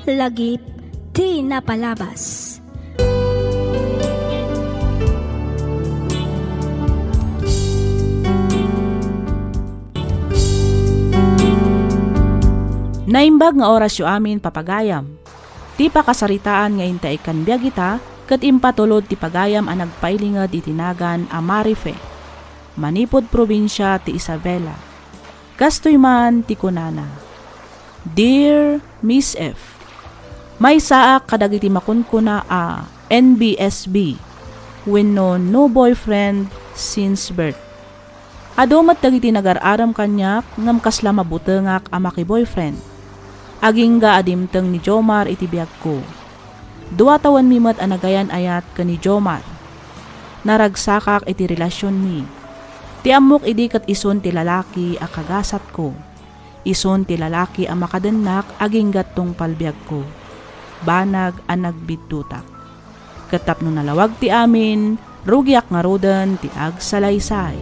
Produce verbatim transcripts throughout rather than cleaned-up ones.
Lagip ti napalabas. Naimbag nga orasyo amin, papagayam. Ti pakasaritaan nga intaykon biag ita ket impatulod ti pagayam a nagpailinged iti nagan a Marife, manipud probinsia ti Isabela. Kastoy man ti kunana, "Dear Miss F, maysaak kadagiti makunkuna a N B S B wenno no boyfriend since birth. Adu met dagiti nagar-arem kaniak ngem kasla mabutengak a maki-boyfriend. Agingga a dimteng ni Jomar iti biagko. Dua tawenmi met a nagayan-ayat ken ni Jomar. Naragsakak iti relasionmi. Ti ammok idi ket isun ti lalaki a kagasatko. Isun ti lalaki a makadennak agingga tungpal biagko. Banag a nagbiddutak. Ket tapno nalawag ti amin, rugiak ngaruden ti agsalaysay."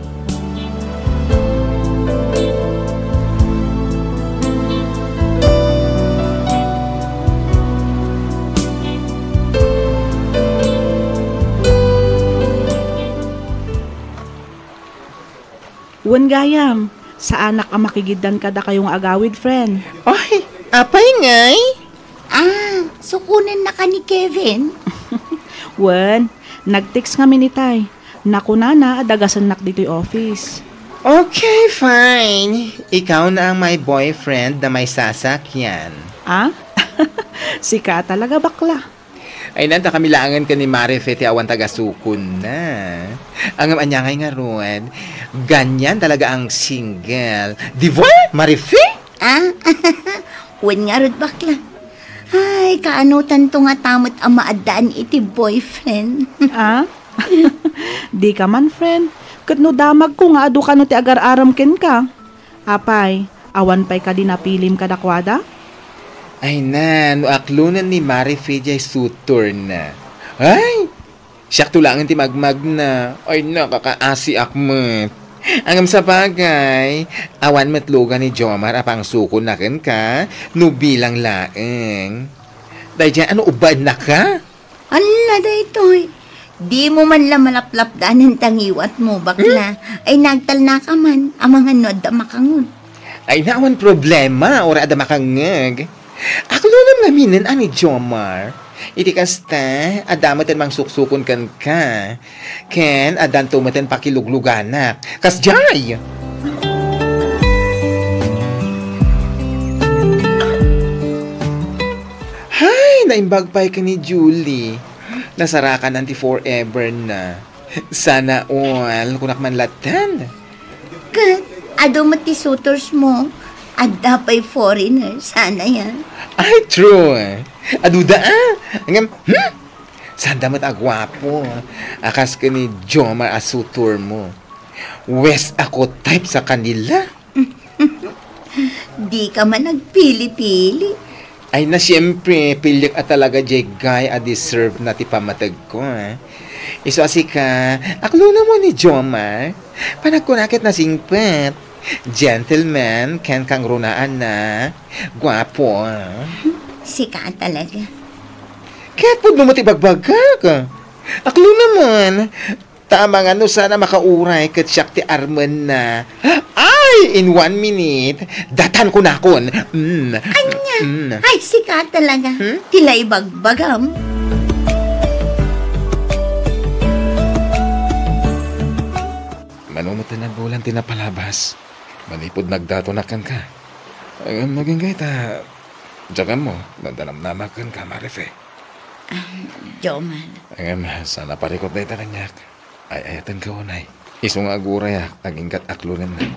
Wen gayam, saanak a makigiddan kadakayo nga agawid, friend. Oy, apay ngay? Ah, sukonennaka ni Kevin? Wen, nag-text ngamin itay. Nakunana a dagasennak ditoy office. Okay, fine. Ikaw na ang my boyfriend na may sasakyan. Ah? Sika talaga, bakla. Ay, nanta kami laengen ken ni Marife ti awan tagasukonna. Ngem ania ngay ngarud? Ganyan talaga ang single. Di ba, Marife? Ah? Wen ngarud, bakla. Ay, kaanotanto ngata met a maaddaan iti boyfriend? Ah? Dika man, friend. Ket no damagko nga adu kano ti agar-arem kenka. Apay, awan pay kadi napilim kadakuada? Ay na, no aklonen ni Marife diay suitorna. Ay! Siakto laengen ti magmagna. Ay, nakakaasiak met. Ngem sabagay, awan met lugan ni Jomar a pangsukonna kenka no bilang laeng. Daydiay, ano, ubbaennaka? Alla, daytoy. Dimo man la malaplapdanen ta ngiwatmo, bakla. Hmm? Ay, nagtalnaka man, amangan no adda makangun. Ay, na, awan problema, uray adda makangngeg. Aklonem ngaminen a ni Jomar. Iti kasta, adda met ti mangsuksukon kenka. Ken addanto met ti pakilugluganak. Kasdiay! Hay, naimbag pay ken ni Julie. Nasarakan ti forever na. Sana all, kunak man latta. Ket adu met ti suitors mo, adda pay foreigner, sana yan. Ay, true. Aduda, ah. Ngem, hmm? Sanda met a guapo. A kas ken ni Jomar a suitor mo. Wes ako type sa kanila. Dika man agpili-pili. Ay na, siyempre, piliek a talaga diay guy a deserve na ti pammategko, eh. Isu a sika, aklonem mo ni Jomar. Panagkuna ket nasingpet. Gentleman, ken kangrunaan na. Guapo, ah. Sika talaga. Ket pudno met ti ibagbagak. Aklonem man. Ta amangan no saan a makauray ket siak ti armenna. Ay, in one minute, datan kunakon. Mm. Ania? Mm. Ay, sika talaga. Hmm? Ti la ibagbagam. Mano met ti nabulan ti napalabas? Manipud nagdatonak kenka. Ay, maging kayta, diak ammo, no adda namnamak kenka, Marife. Ah, Jomar. Ngem, saan a parikut dayta kaniak. Ay-ayatenka unay. Isu nga agurayak, aginggat aklonen na.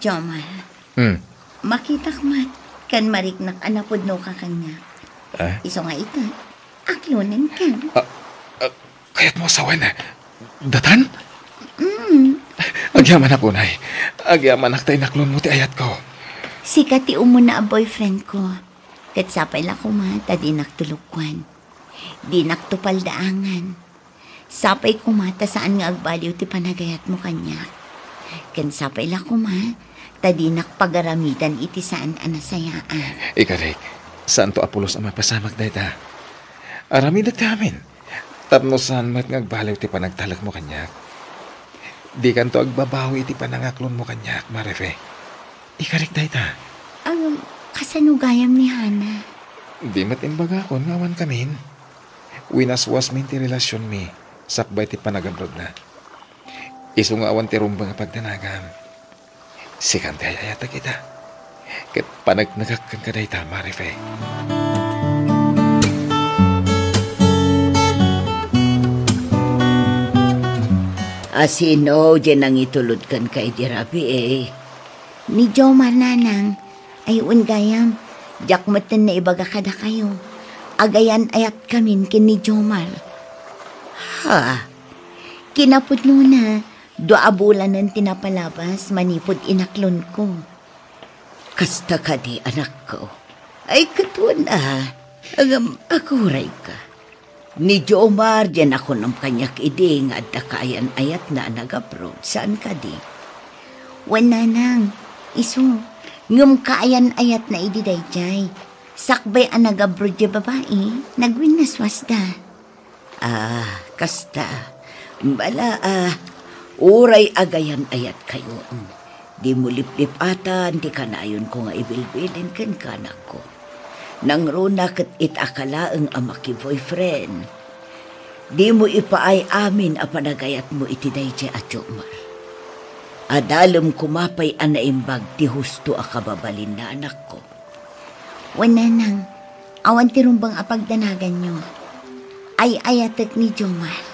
Jomar. Hmm. Makitak met, ken mariknak a napudnoka kaniak. Ah? Isu nga ita, aklonenka. Ah, ah, kayatmo a sawen? Datan? Mm. Agyamanak unay. Agyamanak ta inaklonmo ti ayatko. Sika ti umuna a boyfriendko. Ket sapay la koma ta dinak tulukkuan. Dinakto paldaangan. Sapay koma ta saan nga agbaliw ti panagayatmo kaniak. Ken sapay la koma ta dinak pagaramidan iti saan a nasayaan. Ikalik, Saanto a pulos a mapasamak dayta. Aramidek ti amin. Tapno saan met nga agbaliw ti panagtalekmo kaniak. Dikanto agbabawi iti panangaklonmo kaniak, Marife. Ikarik dayta. Agam, kasano gayam ni Hana? Di met imbagakon nga awan kamin. Winaswasmin ti relasionmi sakbay ti panagabrodna. Isu nga awan ti rumbeng a pagdanagan. Sikan ti ay-ayatek ita. Ket paneknekak kenka dayta, Marife. A sino diay nangitulod kenka idi rabii? Ni Jomar, nanang. Ay, wen gayam, diak metten naibaga kadakayo. Agayan-ayatkamin ken ni Jomar. Ha? Kinapudnona, dua a bulanen ti napalabas manipud inaklonko. Kasta kadi, anakko? Ay, ket wen a. Agam, agurayka. Ni Jomar diay nakunam kaniak idi nga adda kaayan-ayatna a nagabroad, saan kadi? Wen, nanang, isu, ngem kaayan-ayatna idi daydiay. Sakbay a nagabroad diay babai, nagwinnaswasda. Ah, kasta. Bala, ah, uray agayan-ayatkayo. Dimo liplipatan ti kanayonko nga ibilbilin kenka, anakko. Nangruna ket ita ka laeng a maki-boyfriend. Dimo ipaay amin a panagayatmo iti daydiay a Jomar. Adalem koma pay a naimbag ti husto a kababalinna, anakko. Wen, nanang, awan ti rumbeng a pagdanaganyo. Ay-ayatek ni Jomar,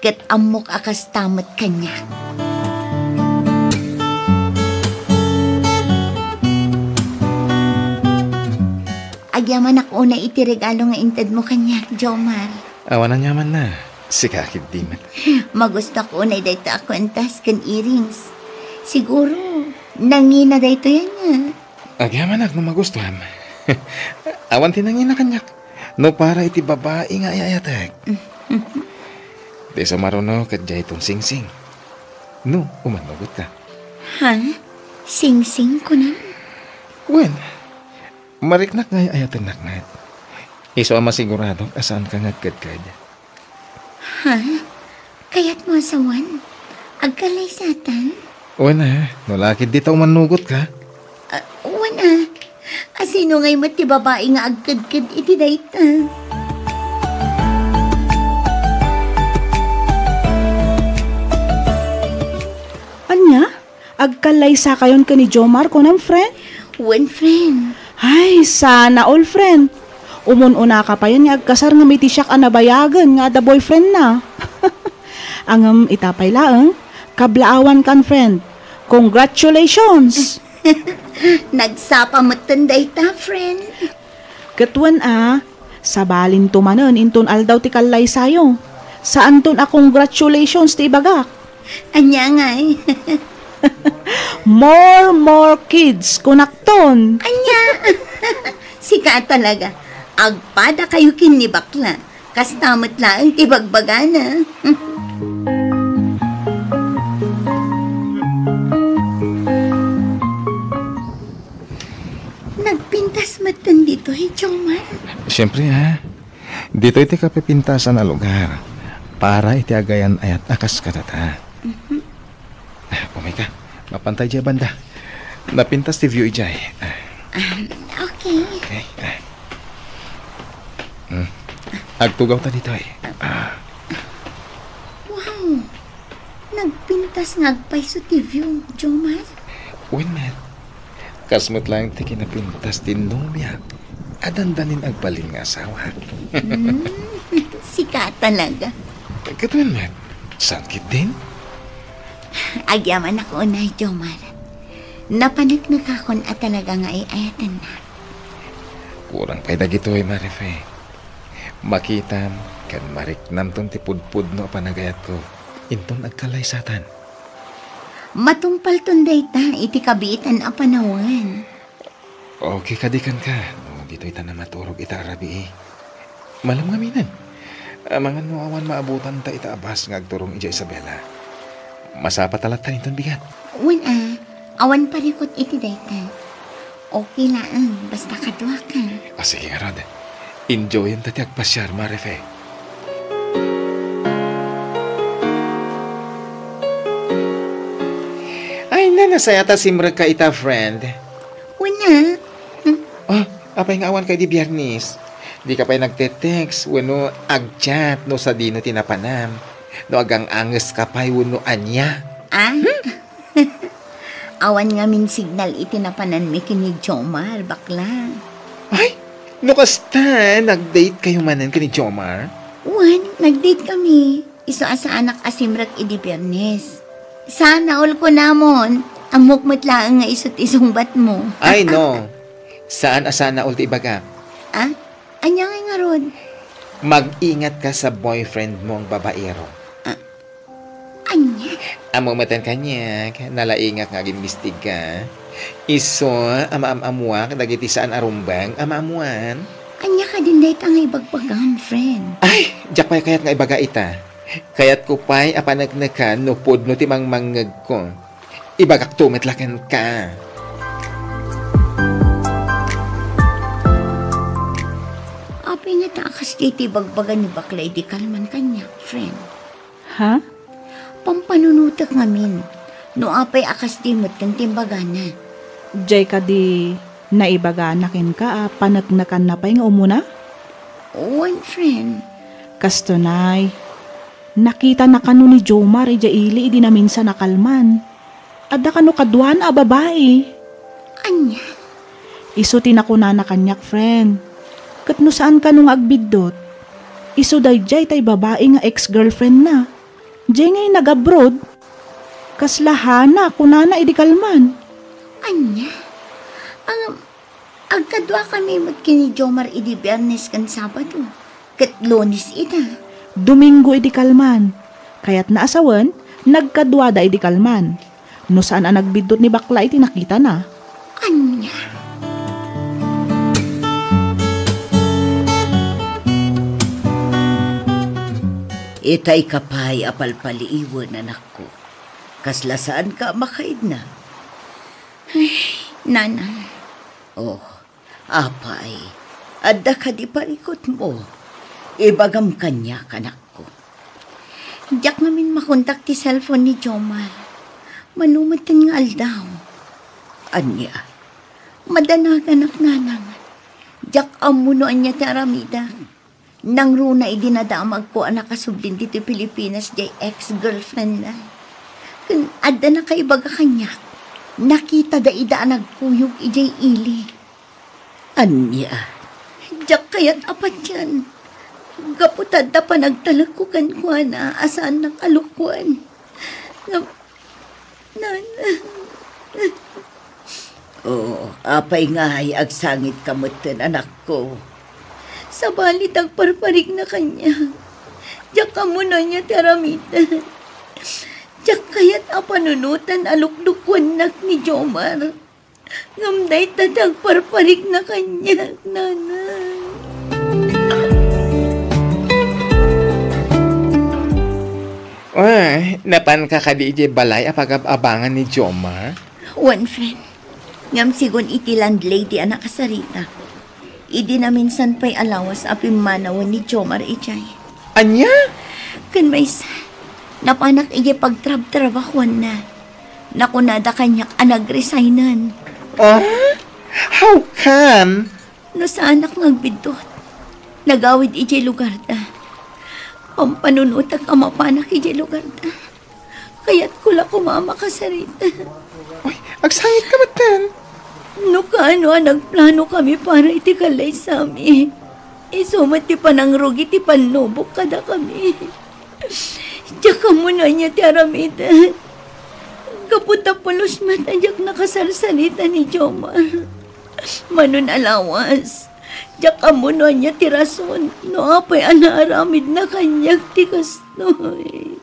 ket ammok a kasta met kaniak. Agyamanak unay iti regalo nga intedmo kaniak, Jomar. Awan aniamanna. Sika ketdi met. Magustuak unay dayta a kuentas ken earrings. Siguro, nangina daytoy ania. Agyamanak no magustuam. Awan ti nangina kaniak. No para iti babai nga ay-ayatek. Ti sumaruno ket dayton singsing. No, umannugotka. Ha? Singsing, kunam? Wen, mariknak nga ay-ayatennak met. Isu a masiguradok a saanka nga agkedked. Ha? Kayatmo a sawen? Agkallaysatan? Wen a, no la ketdi ta umannugotka. Ah, wen a. A sino ngay met ti babai nga agkedked iti dayta? Ania? Agkallaysakayon ken ni Jomar, kunam, friend? Wen, friend. Ay, sana all, friend. Umun-unaka payen nga agkasar ngem iti siak a nabayagen nga adda boyfriendna. Ngem ita pay laeng, kablaawankan, friend. Congratulations! Nagsapa metten dayta, friend. Ket wen a, sabalinto manen inton aldaw ti kallaysayo. Saanton a congratulations ti ibagak. Ania ngay? More, more kids, kunakton. Ania? Sika talaga. Agpadakayo ken ni bakla. Kasta met laeng ti bagbagana. Nagpintas metten ditoy, Jomar. Siyempre, ha? Ditoy ti kapipintasan a lugar para iti agayan-ayat a kas kadata. Mhm. Ah, umay ka. Mapantay diay banda. Napintas ti view idiay. Ah. Ah, okay. Okay. Ah. Hmm. Agtugaw ta ditoy. Ah. Wow. Nagpintas nga agpayso ti view, Jomar. Wen met, kas met laeng ti kinapintas ti nobia a dandanin agbalin nga asawa. Hmm, sika talaga. Ket wen met, saan ketdin? Agyamanak unay, Jomar. Napaneknekakon a talaga nga ay-ayatennak. Kurang pay dagitoy, Marife. Makitam ken mariknamton ti pudpudno a panagayatko inton agkallaysatan. Matungpalton dayta iti kabiitan a panawen. Okay kadi kenka no ditoy ta namaturog ita a rabii. Malem ngamin. Amangan no awan maabutanta ita a bus nga agturong idiay Isabela. Masapa ta latta inton bigat. Wen a, awan parikut iti dayta. Okay laeng, basta kaduaka. Ah, sige ngarud. Enjoyenta ti agpasiar, Marife. Ay, na, nasaya ta simrekka ita, friend. Wen a. Hmm. Ah, apay nga awanka idi Biernes? Dika pay nagte-text wenno ag-chat no sadino ti napanam. No agang-angeska pay wenno ania. Ah? Awan ngamin signal iti napananmi ken ni Jomar, bakla. Ay, no kasta, nag-date kayo manen ken ni Jomar? Wen, nag-date kami. Isu a saanak a simrek idi Biernes. Sana all kunamon, ammok met laeng nga isu ti sungbatmo. Ay, no. Saan a sana all ti ibagak. Ah? Ania ngay ngarud? Mag-ingatka sa boyfriend mo nga babaero. Ah, ania? Ammom metten kaniak, nalaingak nga agimbistigka. Isu a maam-ammoak dagiti saan a rumbeng a maammoan. Ania kadin dayta nga ibagbagam, friend? Ay, diak pay kayat nga ibaga ita. Kayatko pay a paneknekan no pudno ti mangmangngegko. Ibagakto met la kenka. Apay ngata a kasdiay ti ibagbaga ni bakla idi kalman kaniak, friend? Ha? Pampanunotek ngamin, no apay a kasdiay met ken ti imbagana. Diay kadi naibagana kenka a paneknekanna pay nga umuna? Wen, friend. Kastoy, nakitana kano ni Jomar idiay ili idi naminsan a kalman. Adda kano kaduana a babai. Ania? Isu ti nakunana kaniak, friend. Ket no saan kano nga agbiddut, isu daydiay tay babai nga ex-girlfriendna. Diay ngay nag-abroad. Kasla Hana, kunana idi kalman. Ania? Ang Agkaduakami met ken ni Jomar idi Biernes ken Sabado, ket Lunes ita. Domingo idi kalman. Kayatna a sawen, nagkaduada idi kalman. No saan a nagbiddut ni bakla iti nakitana. Ania? Itay ka pay a palpaliiwen, anakko. Kasla saanka a makaidna? Ay, nanang. Oh, apay, adda kadi parikutmo? Ibagam kaniak, anakko. Diak ngamin makontak ti cellphone ni Jomar. Mano metten nga aldaw. Ania? Madanaganak, nanang. Diak ammo no ania ti aramidek. Nangruna idi nadamagko a nakasublin ditoy Pilipinas diay ex-girlfriendna. Ken adda nakaibaga kaniak, nakitada ida a nagkuyog idiay ili. Ania? Diak kayat a patian. Gapu ta adda panagtalekko kenkuana a saannak a lukoen. Ngem, Nana. Oo, apay ngay agsangitka metten, anakko? Sabali ta agparparikna kaniak. Diak ammo no ania ti aramiden. Diak kayat a panunoten a luklukoennak ni Jomar. Ngem dayta ti agparparikna kaniak, nanang. Ah, napanka kadi idiay balay a pagab-abangan ni Jomar? Wen, friend. Ngem sigun iti landlady a nakasarita, idi naminsan pay a lawas a pimmanawen ni Jomar idiay. Ania? Ken maysa, napanak idiay pagtrabtrabahuanna. Nakunada kaniak a nagresignen. Ah? How come? No saanak nga agbiddut, nagawid idiay lugarda. Pampanunotak a mapanak idiay lugarda. Kayatko la koma a makasarita. Uy, agsangitka metten. No kaano a nagplanokami para iti kallaysami, isu met ti panangrugi ti pannubok kadakami. Diak ammo no ania ti aramiden. Gapu ta pulos met a diak nakasarsarita ni Jomar. Manon a lawas, diak ammo no ania ti rason no apay a naaramidna kaniak ti kastoy.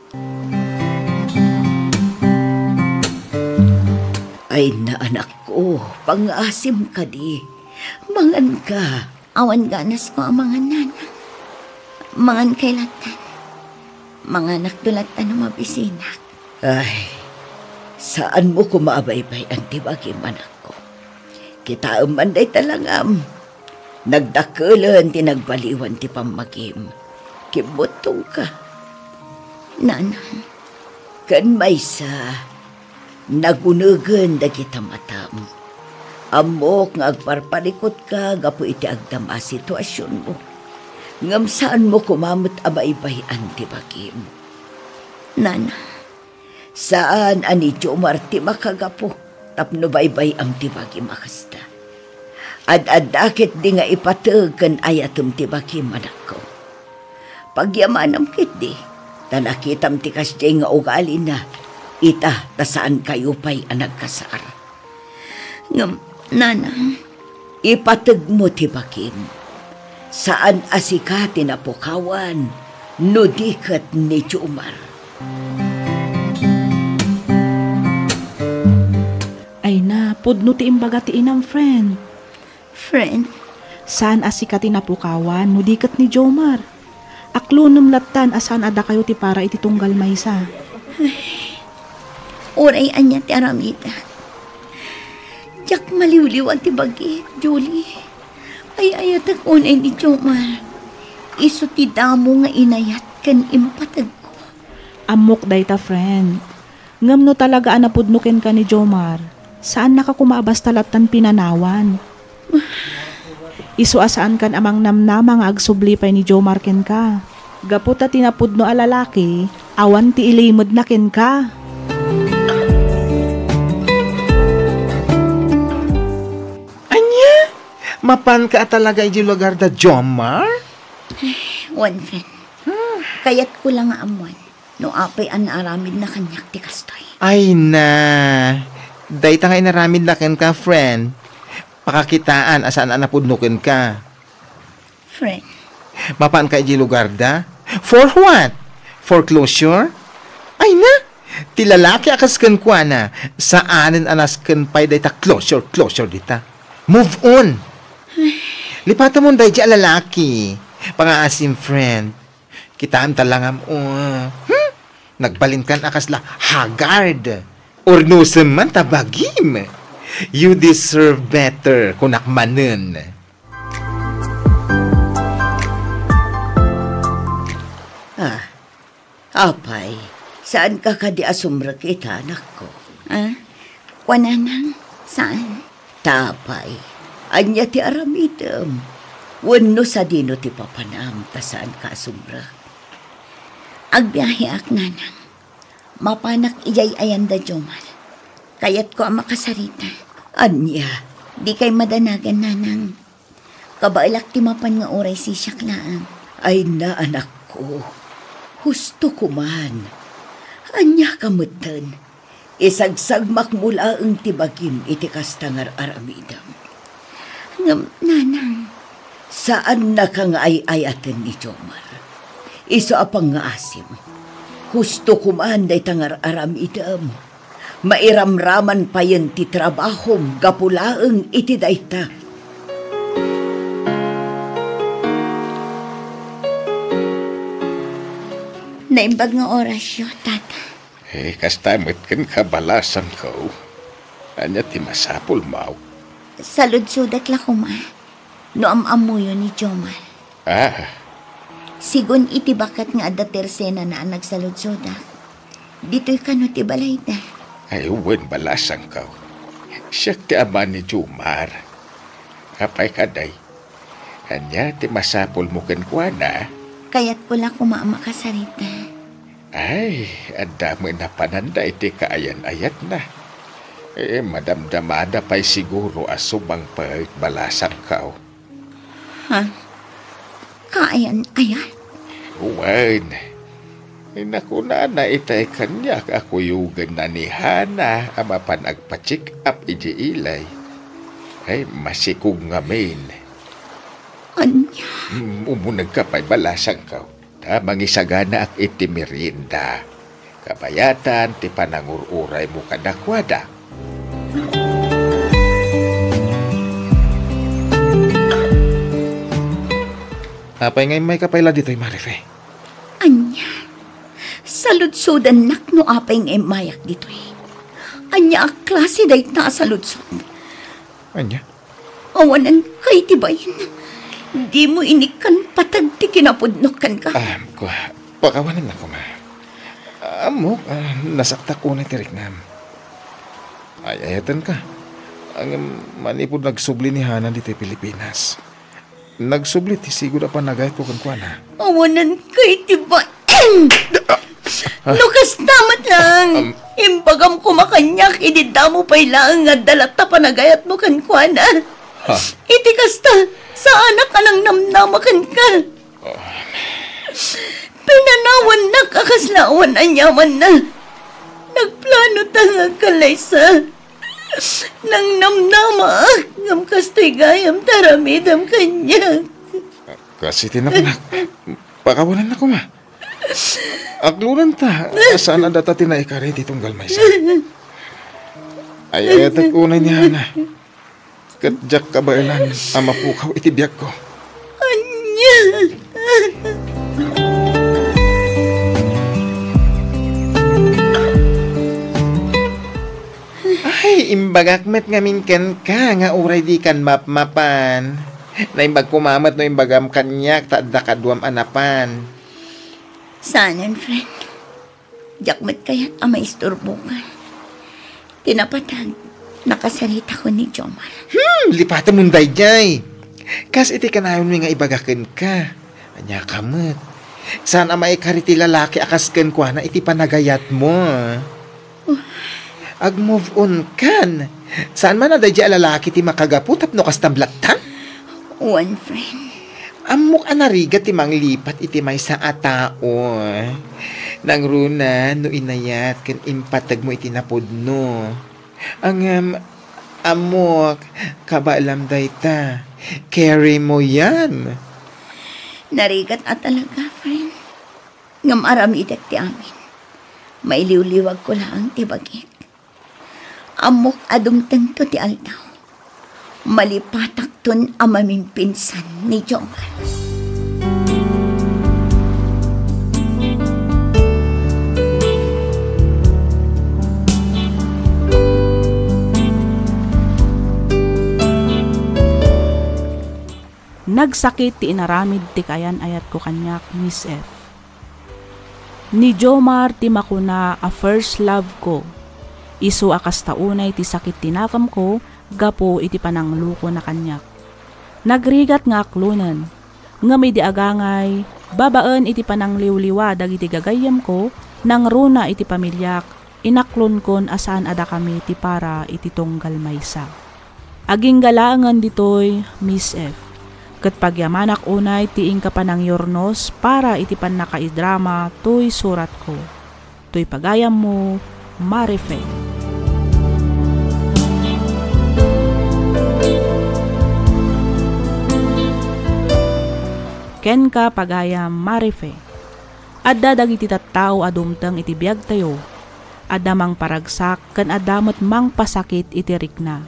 Ay, na, anakko, pangngaasim kadi. Manganka. Awan ganasko a mangan, nana. Mangankay lattan. Manganakto lattan no mabisinak. Ay, saanmo koma a baybay-an ti bagim, anakko. Kitaem man dayta langam. Nagdakkelen ti nagbaliwan ti pammagim. Kimmuttongka. Nanang, ken maysa, nagunegen dagita matam. Ammok nga agparparikutka gapu iti agdama a situasionmo. Ngem saanmo koma met a baybay-an ti bagim. Nanang, saan a ni Jomar ti makagapu tapno baybay-am ti bagim a kasta. Ad-adda ketdi nga ipateg ken ayatem ti bagim, anakko. Pagyamanam ketdi, ta nakitam ti kasdiay nga ugalina, ita ta saankayo pay a nagkasar. Ngem, nanang, ipategmo ti bagim. Saan a sika ti napukawan, no di ket ni Jomar. Ay na, pudno ti imbaga ti inam, friend. Friend? Saan a sika ti napukawan, no di ket ni Jomar. Aklonem lattan a saan a dakayo ti para iti tunggal maysa. Uray ania ti aramidek, diak maliwliwan ti bagik, Julie. Ay-ayatek unay ni Jomar. Isu ti damo nga inayat ken impategko. Ammok dayta, friend. Ngem no talaga a napudno kenka ni Jomar, saannaka koma a basta lattan pinanawan. Isu a saankan a mangnamnama nga agsubli pay ni Jomar kenka. Gapu ta ti napudno a lalaki, awan ti ilimedna kenka. Ania? Mapanka a talaga idiay lugar da Jomar? Wen, friend. Kayatko la nga ammoen no apay a naaramidna kaniak ti kastoy. Ay na, dayta nga inaramidna kenka, friend, pakakitaan a saan a napudno kenka. Friend. Mapanka idiay lugar da? For what? For closure? Ay na, ti lalaki a kas kenkuana, saanen a nasken pay dayta closure, closure dita. Move on. Lipatamon daydi a lalaki. Pangaasim, friend. Kitaem ta langam, o. Hmm? Nagbalinkan a kasla haggard. Urnosem man ta bagim. You deserve better, kunak manen. Ah, apay, saanka kadi a sumrek ita, anakko? Ah, kuananang, saan? Ta apay, ania ti aramidem? Wenno sadino ti papanam ta saanka a sumrek? Agbiaheak, nanang. Mapanak idiay ayan da Jomar. Kayatko a makasarita. Ania? Dikay madanagan, nanang. Kabaelak ti mapan nga uray sisiak laeng. Ay na, anakko. Husto koman. Ania ka metten? Isagsagmakmo laeng ti bagim iti kasta nga ar-aramidem. Ngem, nanang. Saannaka nga ay-ayaten ni Jomar. Isu a pangngaasim. Husto koman dayta nga ar-aramidem. Mairamraman payen ti trabahom gapu laeng iti dayta. Naimbag nga orasyo, Tata. Eh, kasta met kenka, balasangko. Ania ti masapulmo? Saludsodak la koma no am-ammoyo ni Jomar. Ah. Sigun iti baket nga adda tersenana a nagsaludsodak, ditoy kano ti balayda. Ay, wen, balasangko. Siak ti ama ni Jomar. Apay kadi? Ania ti masapulmo kenkuana? Kayatko la koma a makasarita. Ay, adda met napananda iti kaayan-ayatna. Eh, madamdamada pay siguro a sumangpet, balasangko. Ha? Kaayan-ayat? Wen. Nakunana itay kaniak a kuyogenna ni Hana a mapan agpa-check up idiay ili. Ay, masikog ngamin. Ania? Mm, umunegka pay, balasangko. Ta mangisaganaak iti merienda. Kabayatan ti panangur-uraymo kadakuada. Apay nga immayka pay la ditoy, Marife? Ania? Saludsodannak no apay nga immayak ditoy. Ania a klase dayta a saludsod? Ania? Awananka iti bain. Dimo inikkan patag ti kinapudnok kenka. Ah, kua, pakawanannak koma. Ammok, ah, nasaktak unay ti riknam. Ay-ayatenka. Ngem manipud nagsubli ni Hana ditoy Pilipinas. Nagsubli ti sigud a panagayatko kenkuana. Awananka iti bain. Ah. No kasta met lang, Am- imbagam koma kaniak idi damo pay laeng nga adda latta panagayatmo kenkuana. Ha? Iti kasta, saanak a nangnamnama kenka. Oh. Pinanawannak a kasla awan aniamanna. Nagplano ta nga agkallaysa. Nangnamnamaak, ngem kastoy gayam ti aramidem kaniak. Kas iti nakunak, pakawanannak koma. Aklonanta, saan a data ti naikari ti tunggal maysa. Ay-ayatek unay ni Hana. Ket diak kabaelan a mapukaw iti biagko. Ania? Ay, imbagak met ngamin kenka nga uray dikan mapmapan. Naimbag koma met no imbagam kaniak ta adda kaduam a napan. Saanen, friend. Diak met kayat a maisturboka. Ti napatag, nakasaritakon ni Jomar. Hmm, lipatemon daydiay. Kas iti kanayonmi nga ibaga kenka. Ania ka met? Saan a maikari ti lalaki a kas kenkuana iti panagayatmo? Agmove on kan. Saan man a daydiay a lalaki ti makagapu tapno kastam lattan? Wen, friend. Ammok a narigat ti manglipat iti maysa a tao. Nangruna no inayat ken impategmo iti napudno. Ngem, ammok, kabaelam dayta. Carry mo yan. Narigat a talaga, friend. Ngem aramidek ti amin. Mailiwliwagko laeng ti bagik. Ammok a dumtengto ti aldaw. Malipatakton a mamimpinsan ni Jomar. Nagsakit ti inaramid ti kaayan-ayatko kaniak, Miss F. Ni Jomar ti makuna a first love ko. Isu a kasta unay ti sakit ti nakemko gapu iti pananglukona kaniak. Nagrigat nga aklonen, ngem idi agangay, babaen iti panangliwliwa dagiti gagayyemko, nangruna iti pamiliak, inaklonkon a saan a dakami ti para iti tunggal maysa. Agingga laengen ditoy, Miss F. Ket pagyamanak unay ti inka panangyurnos para iti pannakaidrama toy suratko. Toy pagayammo, Marife. Kenka, pagayam Marife. Adda dagiti tattao a dumteng iti biagtayo. Adda mangparagsak ken adda met mangpasakit iti rikna.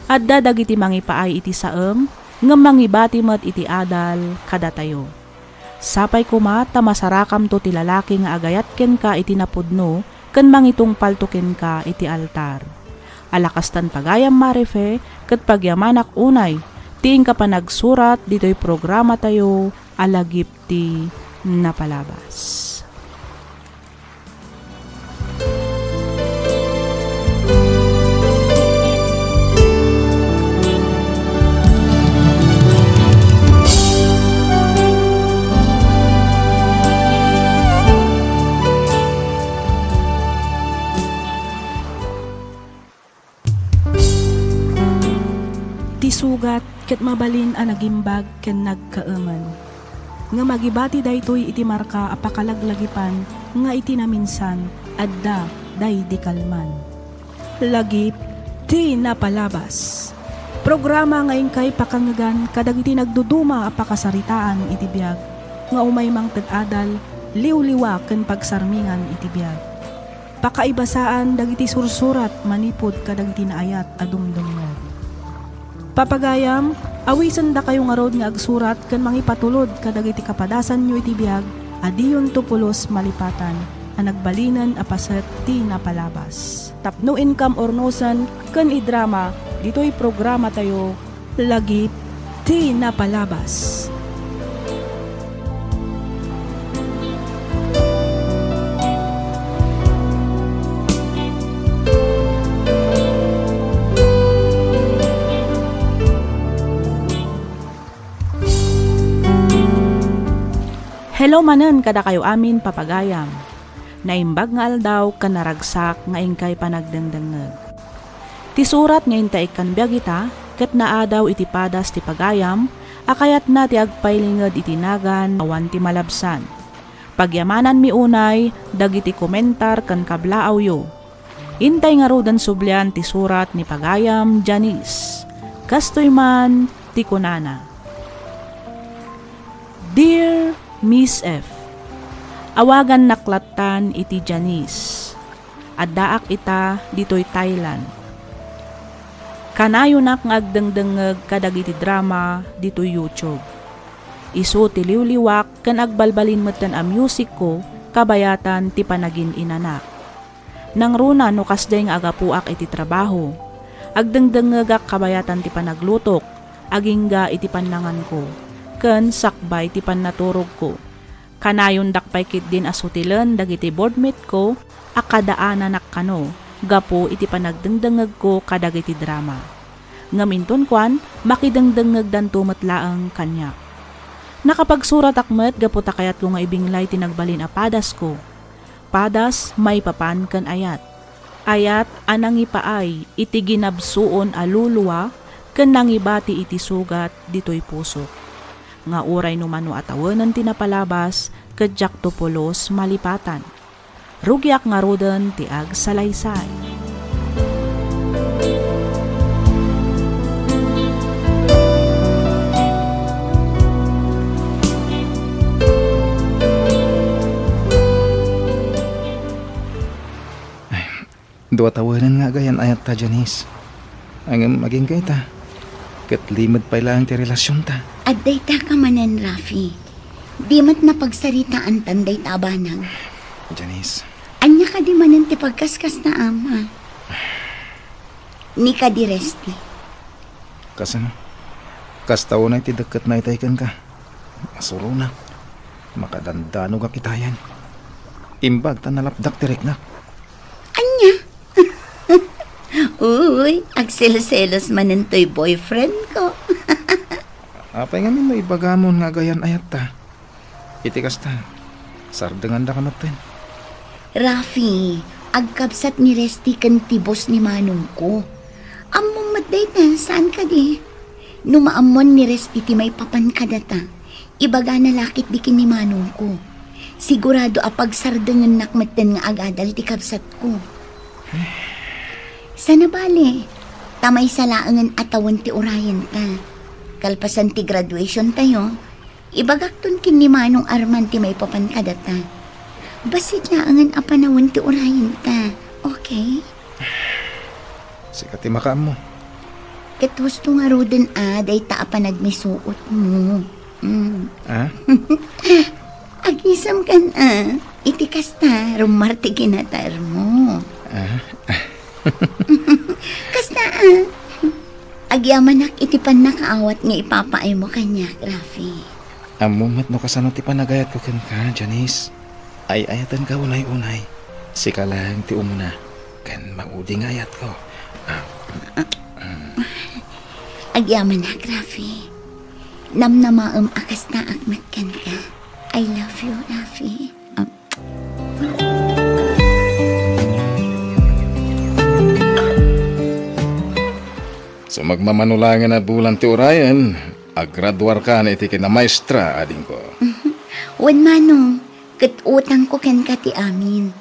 Adda dagiti mangipaay iti saem, ngem mangibati met iti adal kadatayo. Sapay koma ta masarakamto ti lalaki nga agayat kenka iti napudno ken mangitungpalto kenka iti altar. Ala kastan, pagayam Marife, ket pagyamanak unay ti inka panagsurat ditoy programatayo a Lagip ti Napalabas. Ti sugat ket mabalin a nagimbag ken nagkaemen. Ngem agibati daytoy iti marka a pakalaglagipan nga iti naminsan, adda daydi kalman. Lagip ti Napalabas. Programa nga inkay pakangegan kadagiti nagduduma a pakasaritaan iti biag, nga umay mangted adal, liwliwa ken pagsarmingan iti biag. Pakaibasaan dagiti sursurat manipud kadagiti naayat a dumdumngeg. Papagayam, awisendakayo ngarud nga agsurat ken mangipatulod kadagiti kapadasanyo iti biag a diyonto pulos malipatan a nagbalinen a paset ti napalabas. Tapno inkam urnosen ken idrama ditoy programatayo Lagip ti napalabas. Hello manen kadakayo amin, papagayam. Naimbag nga aldaw ken naragsak nga inkay panagdengdengngeg. Ti surat nga inta ikkan biag ita ket naadaw iti padas ti pagayam a kayatna ti agpailinged iti nagan awan ti malabsan. Pagyamananmi unay dagiti komentar ken kablaawyo. Intay ngaruden sublian ti surat ni pagayam Janice. Kastoy man ti kunana, Dear Miss F, awagannak lattan iti Janice. Addaak ita ditoy Thailand. Kanayonak nga agdengdengngeg kadagiti drama ditoy YouTube. Isu ti liwliwak ken agbalbalin metten a musicko kabayatan ti panagin-inanak. Nangruna no kasdiay nga agapuak iti trabaho. Agdengdengngegak kabayatan ti panaglutok, agingga iti pannanganko, ken sakbay ti pannaturogko. Kanayondak pay ketdin a sutilen dagiti boardmate ko a kadaananak kano gapu iti panagdengdengngegko kadagiti drama. Ngem inton kuan, makidengdengngegdanto met laeng kaniak. Nakapagsuratak met gapu ta kayatko nga ibinglay ti nagbalin a padasko. Padas maipapan ken ayat. Ayat a nangipaay iti ginabsuon a lulua ken nangibati iti sugat ditoy pusok. Nga uray no mano a tawenen ti napalabas ket diakto pulos malipatan. Rugiak ngaruden ti agsalaysay. Dua tawenen nga agayan-ayatta, Janice. Ngem agingga ita. Ket limed pay laeng ti relasionta. Adda ita ka manen, Rafi. Di met napagsaritaantan dayta a banag. Janice. Ania kadi manen ti pagkaskasnaam, ha? Ni kadi Resti. Kasano? Kasta unay ti dekketna itay kenka. Masuronak. Makadandanogak itayen. Imbag ta nalapdak ti riknak. Ania? Uy, agselselos manen toy boyfriend ko. Apay ngamin no ibagamon nga agayan-ayatta? Iti kasta, sardengandaka metten. Rafi, agkabsat ni Resti ken ti boss ni manongko. Ammom met dayta, saan kadi? No maammoan ni Resti ti maipapan kadata, ibagana la ketdi ken ni manongko. Sigurado a pagsardengennak metten nga agadal ti kabsatko. Sana bale, ta maysa laengen a tawen ti urayenta. Kalpasan ti graduation tayo, ibagakton ken ni Manong Arman ti maipapan kadata. Bassit laengen a panawen ti urayenta, okay? Sika ti makaammo. Ket husto ngaruden a dayta a panagmisuotmo. Mm. Ah? Agisemkan a, iti kasta, rummar ti kinatarmo. Ah? Kasta a, agyamanak iti pannakaawat nga ipapaaymo kaniak, Rafi. Ammom met no kasano ti panagayatko kenka, Janice. Ay-ayatenka unay-unay. Sika laeng ti umuna, ken maudi nga ayatko. Ah. Agyamanak, Rafi. Namnamaem a kastaak met kenka. I love you, Rafi. Ah. So, magmamano laengen a bulan ti urayen, agraduarkan iti kinamaestra, adingko. Wen, Manong, ket utangko kenka ti amin.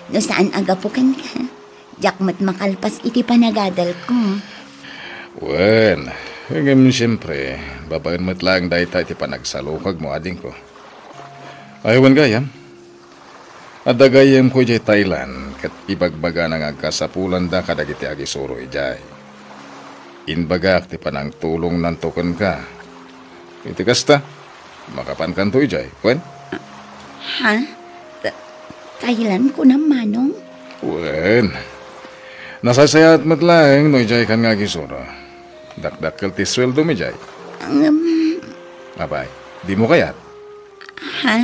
No saan a gapu kenka, diak met makalpas iti panagadalko. Wen, ngem siempre, babaen met laeng dayta iti panagsalukagmo, adingko. Ay, wen gayam, adda gayyemko idiay Thailand ket ibagbagana nga agkasapulanda kadagiti agisuro idiay. Imbagak ti panangtulongnanto kenka. Iti kasta, makapankanto idiay, wen? Ha? Ta-, Thailand kunam, Manong? Wen. Nasaysayaat met laeng no idiaykan nga agisuro. Dakdakkel ti sueldomi jay. Ngem, Abay, dimo kayat? Ha?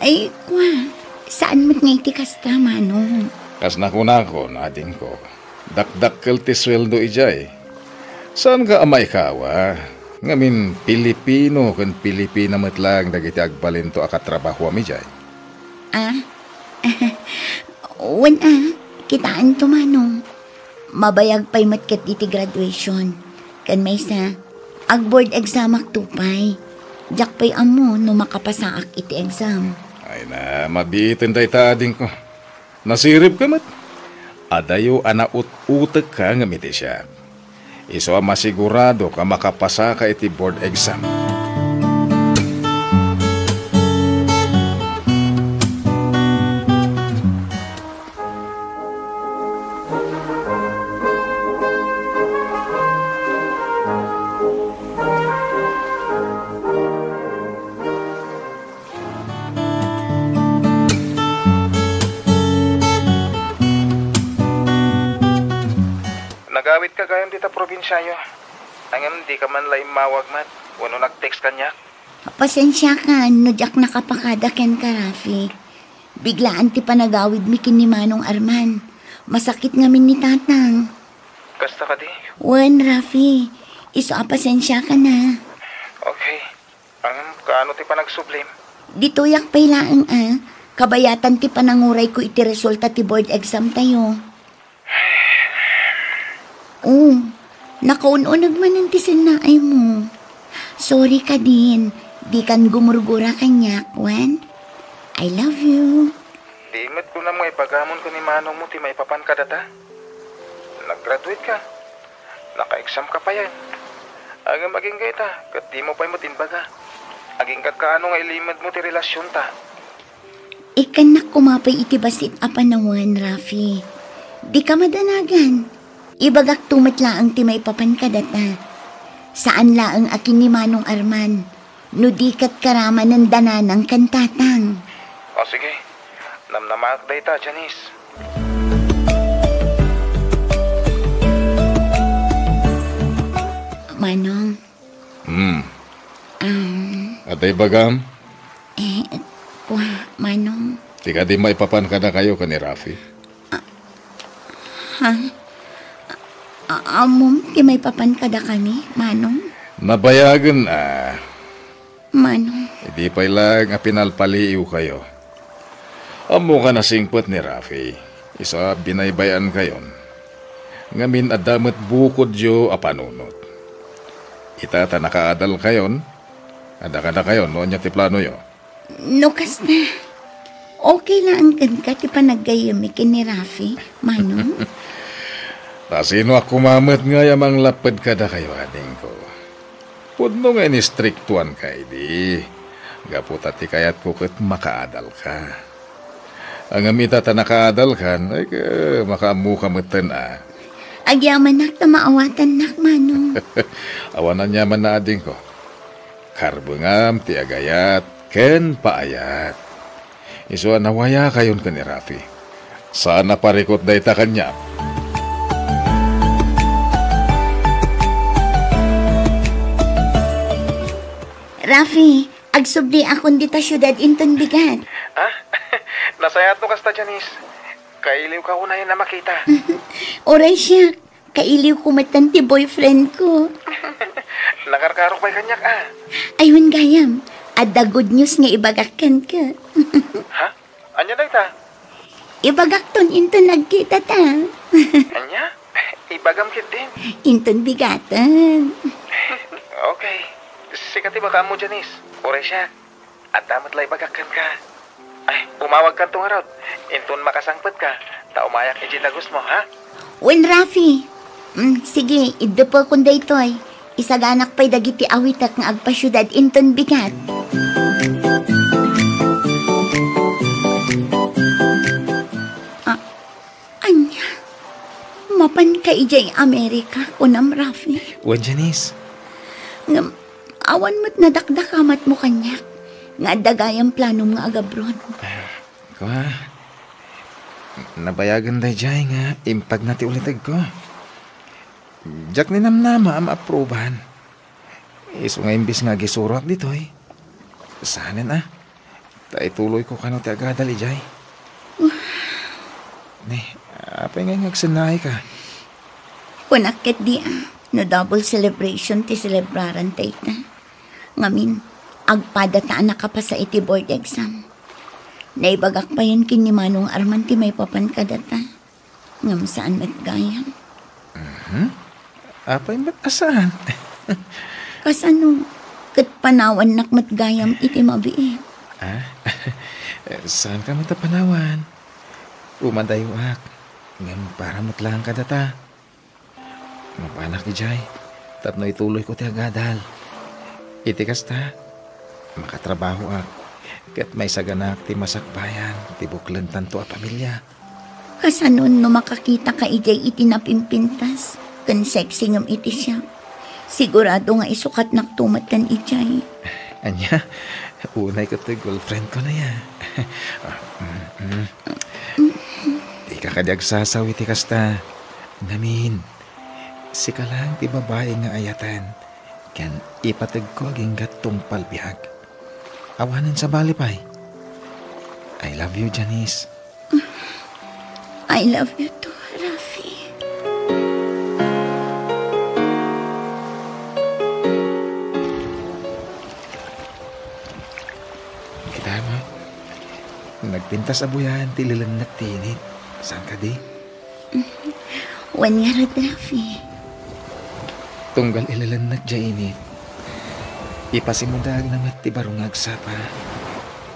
Ay, kua, saan met nga iti kasta, Manong? Kas nakunakon, adingko, dakdakkel ti sueldo idiay. Saanka a maikawa? Ngamin, Pilipino ken Pilipina met laeng dagiti agbalinto a katrabahoam idiay. Ah? Wen a, kitaento, Manong. Mabayag pay met ketdi ti graduation. Ken maysa, ag-board examakto pay. Diak pay ammo no makapasaak iti exam. Ay na, mabiiten dayta, adingko. Nasiribka met. Adayo a naut-utekka ngem iti siak. Isu a masiguradok a makapasaka iti board exam. Nagawidka gayam dita probinsiayo. Ngem dika man la immawag met wenno nag-text kaniak. Pasensiakan no diak nakapakada kenka, Rafi. Biglaan ti panagawidmi ken ni Manong Arman. Masakit ngamin ni Tatang. Kasta kadi? Wen, Rafi. Isu a pasensiakan a. Okay. Ngem kaano ti panagsublim? Ditoyak pay laeng a. Kabayatan ti panangurayko iti resulta ti board exam tayo. Oh, nakaun-uneg manen ti sennaaymo. Sorry kadin, dikan gumurgura kaniak, wen? I love you. Di met kunam nga ibagamon ken ni manongmo ti maipapan kadata? Nag-graduate ka. Naka-exam ka payen. Ngem agingga ita, ket dimo pay met imbaga. Agingga kaano nga ilimedmo ti relasionta. Ikkannak koma pay iti bassit a panawen, Rafi. Dika madanagan. Ibagakto met laeng ti maipapan kadata. Saan laeng a ken ni Manong Arman, no di ket karamanen da nanang ken tatang. O, sige. Namnamaak dayta, Janice. Manong. Hmm. Um. Adda ibagam? Eh, kua, Manong. Ti kadi maipapan kadakayo ken ni Rafi? Ah, ha? A-, ammom ti maipapan kadakami, Manong? Nabayagen a. Manong. Idi pay laeng a pinalpaliiwkayo. Ammoka nasingpet ni Rafi, isu a binaybay-ankayon. Ngamin adda met bukodyo a panunot. Ita ta nakaadalkayon, adda kadakayon no ania ti planoyo. No kasta, okay laeng kenka ti panaggayyemmi ken ni Rafi, Manong? Ta sinoak koma met ngay a manglapped kadakayo, adingko? Pudno nga inistriktuanka idi, gapu ta ti kayatko ket makaadalka. Ngem ita ta nakaadalkan, ay, ka-, makaammoka metten a. Agyamanak ta maawatannak, Manong. Awan aniaman a, adingko. Karbengam ti agayat ken paayat. Isu a nawayakayon ken ni Rafi. Saan a parikut dayta kaniak. Rafi, agsubdiakon dita siudad inton bigat. Ah? Nasayaat no kasta, Janice. Kailiwka unayen a makita. Uray siak. Kailiwko metten ti boyfriend ko. Nakarkarok pay kaniak a. Ay, wen gayam. Adda good news nga ibagak kenka. Ha? Ania dayta? Ibagakton inton nagkitata. Ania? Ibagam ketdin? Inton bigaten. Okay. Sika ti makaammo, Janice. Uray siak. Adda met la ibagak kenka. Ay, umawagkanto ngarud. Inton makasangpetka, ta umayak idiay dagusmo, ha? Wen, Rafi. Mm, sige, iddepekon daytoy. Isaganak pay dagiti awitek nga agpasiudad inton bigat. Ah, ania? Mapanka idiay Amerika, kunam, Rafi? Wen, Janice. Ngem, awan met nadakdakamatmo kaniak nga adda gayam planom nga agabroad. Kua, nabayagen daydiay nga impagna ti ulitegko. Diak ninamnama a maaprubahan. Isu nga imbes nga agisuroak ditoy, saanen a. Ta ituloyko kano ti agadal idiay. Ni, apay ngay nga agsennaayka? Kunak ketdi a, no double celebration ti selebraran dayta. Ngamin, agpadata a nakapasa iti board exam. Naibagak payen ken ni Manong Arman ti maipapan kadata. Ngem saan met gayam. Mhm. Apay met a saan? Kasano? Ket panawannak met gayam iti mabiit. Ah? Saanka met a panawan? Umadayoak. Ngem para met laeng kadata. Mapanak idiay tapno ituloyko ti agadal. Iti kasta, makatrabahoak ket maisaganaak ti masakbayan ti buklentanto a pamilia. Kasanon no makakitaka idiay iti napimpintas ken sexy ngem iti siak? Sigurado nga isukatnakto met ken idiay. Ania, unay ket ti girlfriendko na ya. Ah, mm, mm. Dika kadi agsasaw iti kasta. Ngamin, sika laeng ti babai nga ayaten ken ipategko agingga tungpal biag. Awanen sabali pay. I love you, Janice. I love you too, Rafi. Kita mo? Nagpintas a buyan ti ililennek ti init. Saan kadi? Wen ngarud, Rafi. Tunggal ililennek diay init, ipasimudaagna met ti baro nga agsapa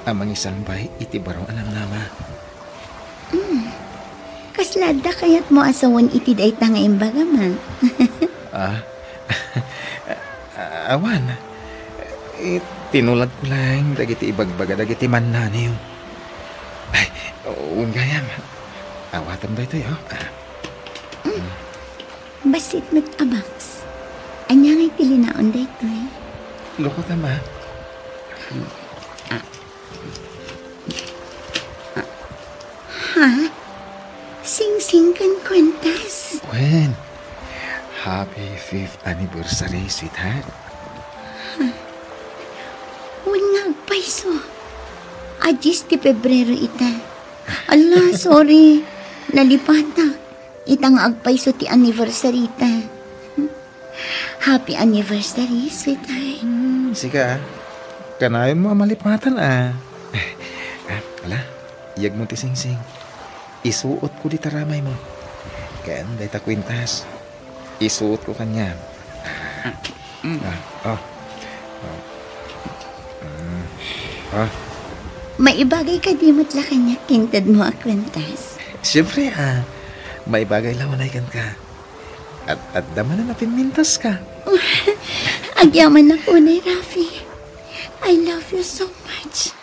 a mangisambay iti baro a namnama. Mm. Kasla adda kayatmo a sawen iti dayta nga imbagam, a? Ah? Awan. Eh, tinuladko laeng dagiti ibagbaga dagiti mannaniw. Ay, wen gayam. Awatem daytoy, oh. Ah. Mm. Bassit met a box. Ania ngay ti linaon daytoy? Lukot, ama. Ah. Ha? Singsing ken kuentas? Wen, happy fifth anniversary, sweetheart. Ha? Wen nga agpayso. A dies ti Pebrero ita. Ala, sorry. Nalipatak. Ita nga agpayso ti anniversary ta. Happy anniversary, sweetheart. Hmm, sika, ah. Kanayonmo a malipatan, ah. Ah, ala, iyagmo ti singsing. Isuotko dita ramaymo. Ken dayta kuentas. Isuotko kaniam. Ah, mm. Ah, oh. Oh. Mm. Ah. Maibagay kadi met la kaniak ti intedmo a kuentas? Siempre, ah. Maibagay la unay kenka. Ad-adda manen a pimmintaska. Agyamanak unay, Rafi. I love you so much.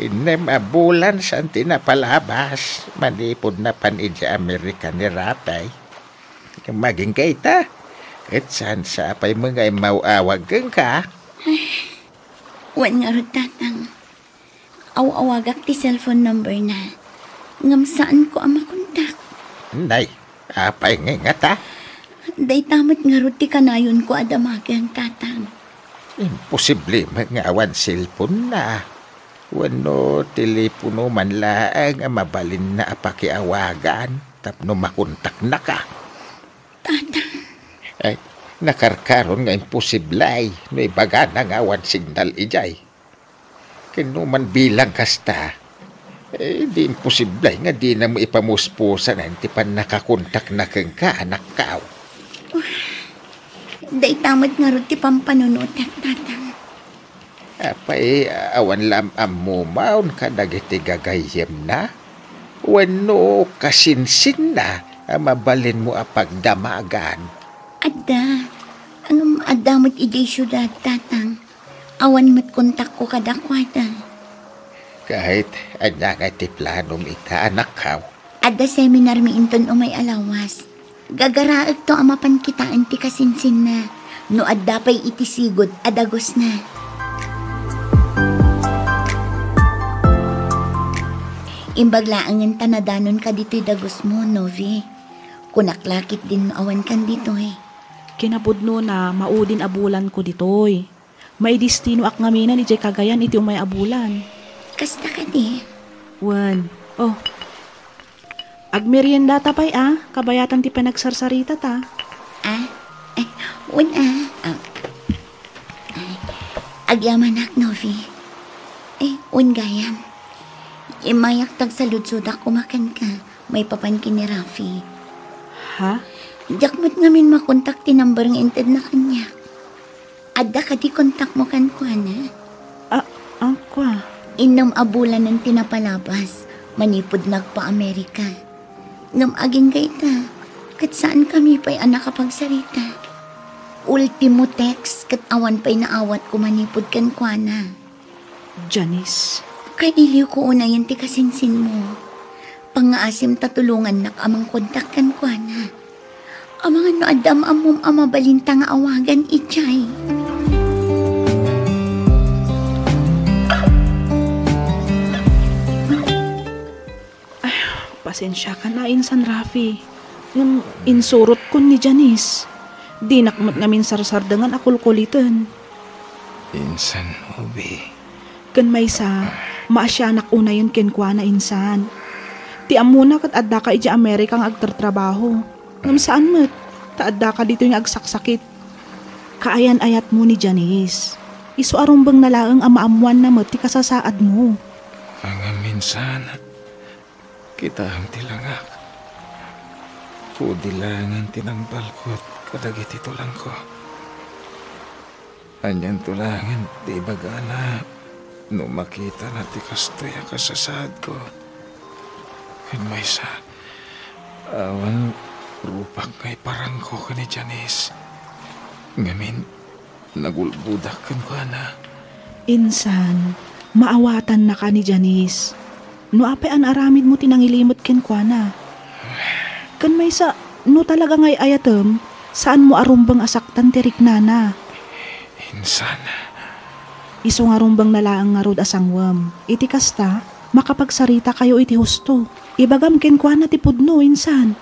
Innem a bulan saan ti napalabas manipud napan idiay Amerika ni Rafi. Ngem agingga ita, ket saan sa pay met nga immaw-awag kenka? Ay, wen ngarud, Tatang. Aw-awagak ti cellphone number na. Ngem saanko a makontak. Nay, apay ngay ngata? Dayta met ngarud ti kanayonko a damagen, Tatang. Imposible met nga awan cellphone na. Wenno telepono man laeng a mabalinna a pakiawagan tapno makontaknaka. Tatang. Ay, nakarkaron nga imposible no ibagana nga awan signal idiay. Ken no man bilang kasta, eh, di imposible nga dinamo ipamuspusanen ti pannakakontakna kenka, anakko. Dayta met ngarud ti pampanunotek, Tatang. Apay, awan la am-ammom kadagiti gagayyemna? Wenno kasinsinna a mabalinmo a pagdamagan? Adda. Ngem adda met idiay siudad, Tatang. Awan met kontakko kadakuada. Ket ania ngay ti planom ita, anakko? Adda seminarmi inton umay a lawas. Gagaraekto a mapan kitaen ti kasinsinna no adda pay iti sigud a dagusna. Imbag laengen ta nadanonka ditoy dagusmo, Novi. Kunak la ketdin no awankan ditoy. Kinapudnona, maudin a bulanko ditoy. Maidestinoak ngaminen idiay Cagayan iti umay a bulan. Kasta kadi? Wen. Oh. Agmeriendata pay a, kabayatan ti panagsarsaritata. Ah? Eh, wen a. Ah. Ay, agyamanak, Novi. Eh, wen gayam. Immayak ta agsaludsodak koma kenka, maipapan ken ni Rafi. Ha? Diak met ngamin makontak ti number nga intedna kaniak. Adda kadi kontakmo kenkuana? Ah, ah, kua. Innem a bulanen ti napalabas, manipud nagpa-Amerika. Ngem agingga ita, ket saankami pay a nakapagsarita. Ultimo text ket awan pay naawatko manipud kenkuana. Janice. Kailiwko unayen ti kasinsinmo. Pangngaasim ta tulongannak a mangkontak kenkuana. Amangan no adda am-ammom a mabalinta nga awagan idiay. Ay, pasensiakan a insan, Rafi. Ngem insurotkon ni Janice. Dinak met ngamin sarsardengan a kulkuliten. Insan, Novi. Ken maysa, maasianak unayen kenkuana insan. Ti ammona ket addaka idiay Amerika nga agtartrabaho. Ngem saan met, ta addaka ditoy nga agsaksakit. Kaayan-ayatmo ni Janice. Isu a rumbengna laeng a maammoanna met ti kasasaadmo. Ngem insan, kitaem ti langak. Pudi laengen ti nangbalkot kadagiti tulangko. Anianto laengen ti ibagana no makitana ti kastoy a kasasaadko? Ken maysa, awan rupak nga iparangko ken ni Janice. Ngamin, nagulbodak kenkuana. Insan, maawatannaka ni Janice. No apay a naaramidmo ti nangilimed kenkuana. Ken maysa, no talaga nga ay-ayatem, saanmo a rumbeng a saktan ti riknana. Insan. Isu nga rumbengna laeng ngarud a sangwem. Iti kasta, makapagsaritakayo iti husto. Ibagam kenkuana ti pudno, insan.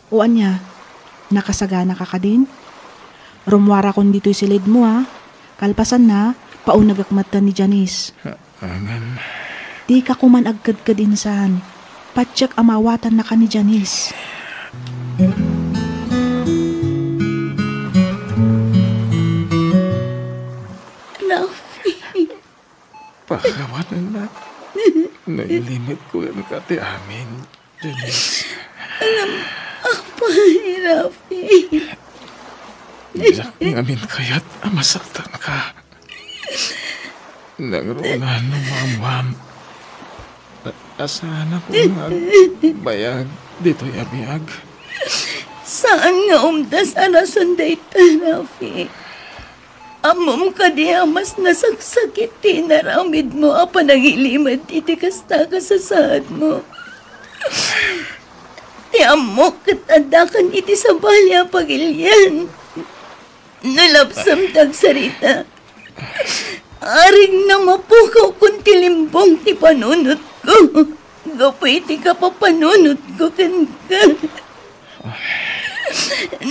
O ania, nakasaganaka kadin? Rummuarakon ditoy silidmo, a. Kalpasanna, paunegek metten ni Janice. Amen. Dika koman agkedked insan. Patiek a maawatannaka ni Janice. Rafi. Pakawanennak. Nailimetko kenka ti amin, Janice. Apay, Rafi. Diak ngamin kayat a masaktanka. Nangruna no maammoam a, a saanakon nga agbayag ditoy a biag. Saan nga umdas a rason dayta, Rafi. Ammom kadi a mas nasaksakit ti inaramidmo a panangilimed iti kasta a kasasaadmo? Ti ammok ket addakan iti sabali a pagilian. No lapsam ti agsarita, aregna mapukawkon ti limbong ti panunotko gapu iti kapapanunotko kenka.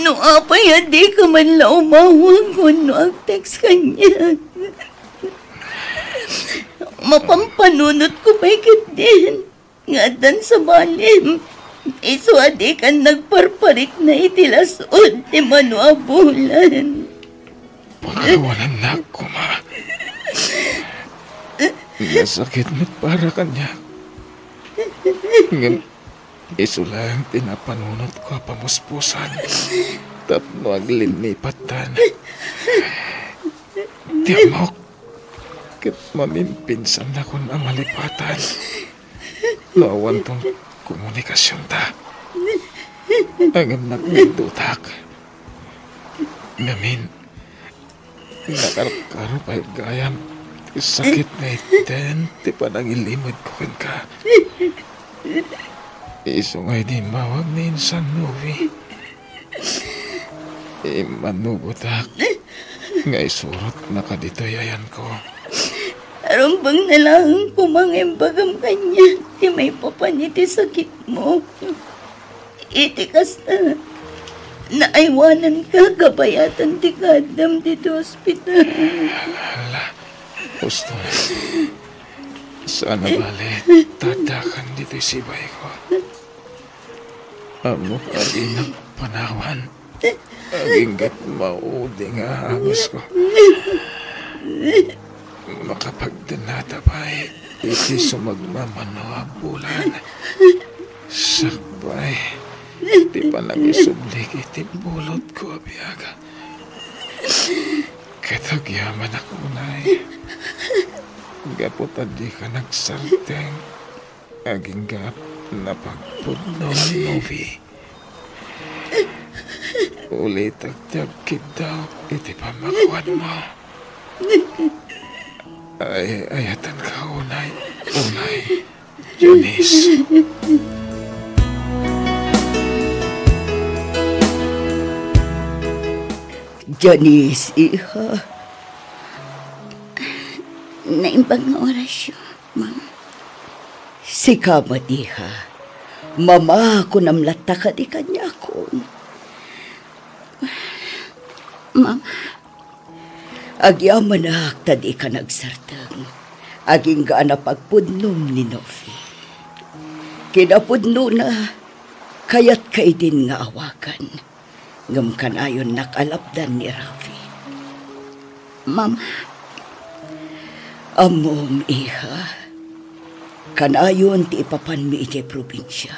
No apay a dika man la umawag wenno agtext kaniak, mapampanunotko pay ketdin nga addan sabalim. Isu a dikan nagparparikna iti las-ud ti mano a bulan. Pakawanennak koma. Nasakit met para kaniak. Ngem isu laeng ti napanunotko a pamuspusan. tapno aglinnipattan. Ti ammok, ket mamimpinsanakon a malipatan no awanton komunikasionta. Ngem nagmindutak. Ngamin, nakarkaro pay gayam ti sakit nga iten ti panangilimedko kenka. Isu nga idi immawag ni Insan Novi, immanugotak nga isurotnaka ditoy ayanko. Rumbeng na laeng koma nga imbagam kaniak ti maipapan iti sakitmo. Iti kasta, naaywananka kabayatan ti kaaddam ditoy ospital. Ala, husto. Saan a bale, tadakan ditoy sibayko. Ammok a dinak panawan. Agingga't maudi nga angesko. Makapagdennata pay iti sumagmamano a bulan. Sakbay ti panangisublik iti bulodko a biag. Ket agyamanak unay, gapu ta dika nagsarteng. Agingga napagpudno ni Novi. Ulitek ti agkiddaw iti pammakuanmo. Ay, ayatenka unay, unay, Janice. Janice, iha. Naimbag nga orasyo, Mama. Sika met, iha. Mama, kunam latta kadi kaniakon. Mama. Agyamanak ta dika nagsarteng. Agingga a napagpudnom ni Novi. Kinapudnona, kayatka idin nga awagan. Ngem kanayonnak a lapdan ni Rafi. Mama. Ammom, iha. Kanayon ti ipapanmi idiay probinsia.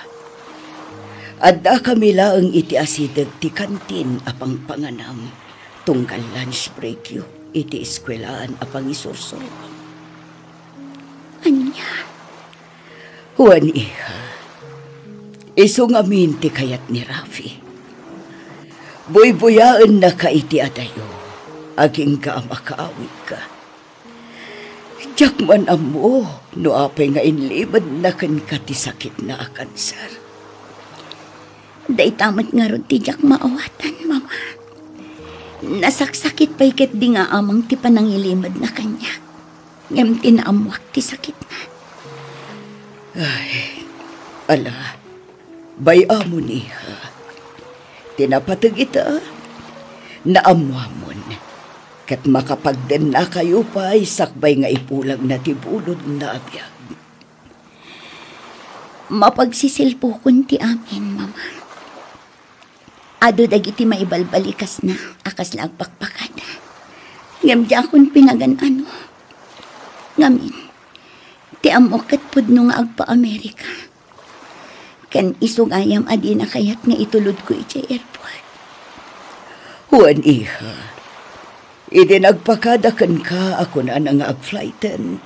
Addakami laeng iti asideg ti kantin a pangpanganam tunggal lunch breakyo iti eskuelaan a pangisursurom. Ania? Wen, iha. Isu ngamin ti kayat ni Rafi. Buybuyaennaka iti adayo, agingga a makaawidka. Diak man ammo no apay nga inlimedna kenka ti sakitna a kanser. Dayta met ngarud ti diak maawatan, Mama. Nasaksakit pay ketdi nga amang ti panangilimedna kaniak. Ngem ti naammoak ti sakitna. Ay, ala, bay-amon, iha. Ti napateg ita, naammoamon. Ket makapagdennakayo pay sakbay nga ipulagna ti bulodna a biag. Mapagsisilpokon ti amin, Mama. Adu dagiti maibalbalikasna a kasla agpakpakada. Ngem diakon pinagan-ano. Ngamin, ti ammok ket pudno nga agpa-Amerika. Ken isu gayam a dina kayat nga itulodko idiay airport. Wen, iha, idi nagpakada kenka a kunana nga agflighten,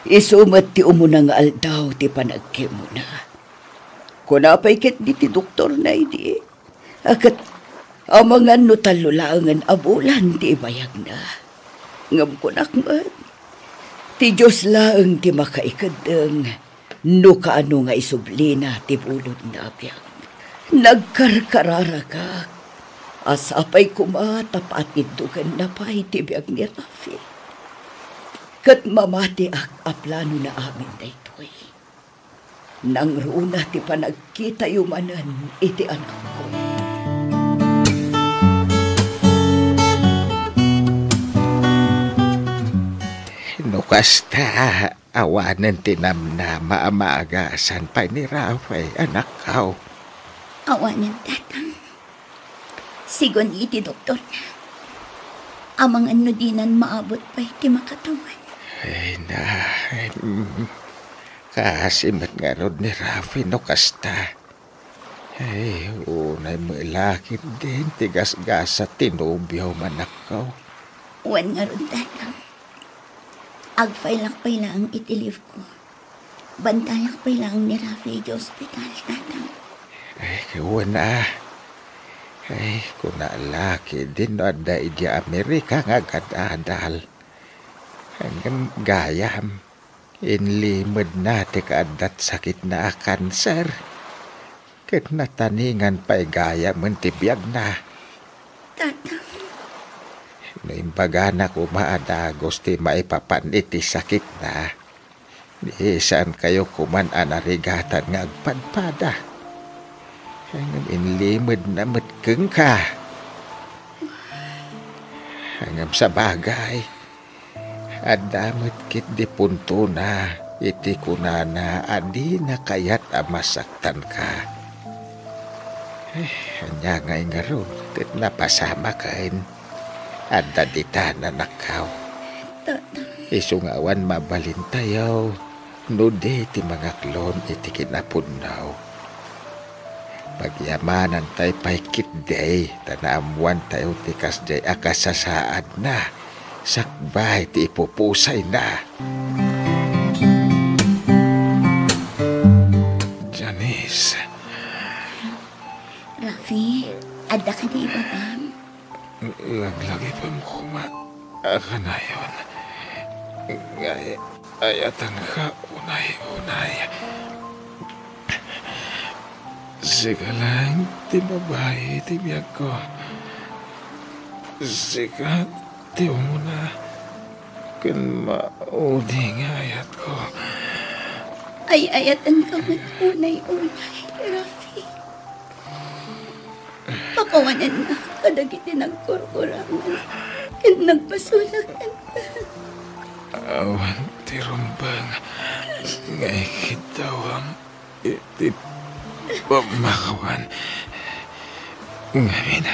isu met ti umuna nga aldaw ti panagkemona. Kuna pay ketdi ti doktorna idi, a ket amangan no tallo laengen a bulan ti ibayagna. Ngem kunak met, ti Dios laeng ti makaikeddeng no kaano nga isublina ti bulodna a biag. Nagkarkararagak a sapay koma ta paatiddogenna pay ti biag ni Rafi. Ket mamatiak a planona amin daytoy. Nangruna ti panagkitayo manen iti anakko. No kasta, awanen ti namnama a maagasan pay ni Rafael, anakko. Awanen, Tatang. Sigun iti doktorna, amangan no dinan maabot pay ti makatawan. Ay na, ay, mm, kaasi met ngarud ni Rafi no kasta. Ay, unay met la ketdin ti gasgasat ti nobiom, anakko. Wen ngarud, Tatang. Agfaylak pay laeng iti leave ko. Bantayak pay laeng ni Rafi iti ospital, Tatang. Ay, wen a. Ay, kuna la ketdin no adda idiay Amerika nga agad-adal. Ngem gayam, inlimedna ti kaaddat sakitna a kanser. Ket nataningan pay gayamen ti biagna. Tatang. No imbagana koma a dagus ti maipapan iti sakitna, di saankayo koman a narigatan nga agpadpada. Ngem inlimedna met kenka. Ngem sabagay, adda met ketdi puntona iti kunana a dina kayat a masaktanka. Eh, ania ngay ngarud ket napasamaken? Adda ditan, anakko. Tata. Isu nga awan mabalintayo no di ti mangaklon iti kinapudno. Pagyamanantay pay ketdi ta naammoantayo ti kasdiay a kasasaadna sakbay ti ipupusayna. Janice. Rafi, adda kadi ibabam? Laglagipem koma a kanayon nga ay-, ayatenka unay-unay. Sika laeng ti babai ti biagko. Sika ti umuna ken maudi nga ayatko. Ay-ayatenka met unay-unay, Rafi. Pakawanennak kadagiti nagkurkurangan ken nagpasulak kenka. Awan ti rumbeng nga ikiddawam iti pammakawan. Ngamin,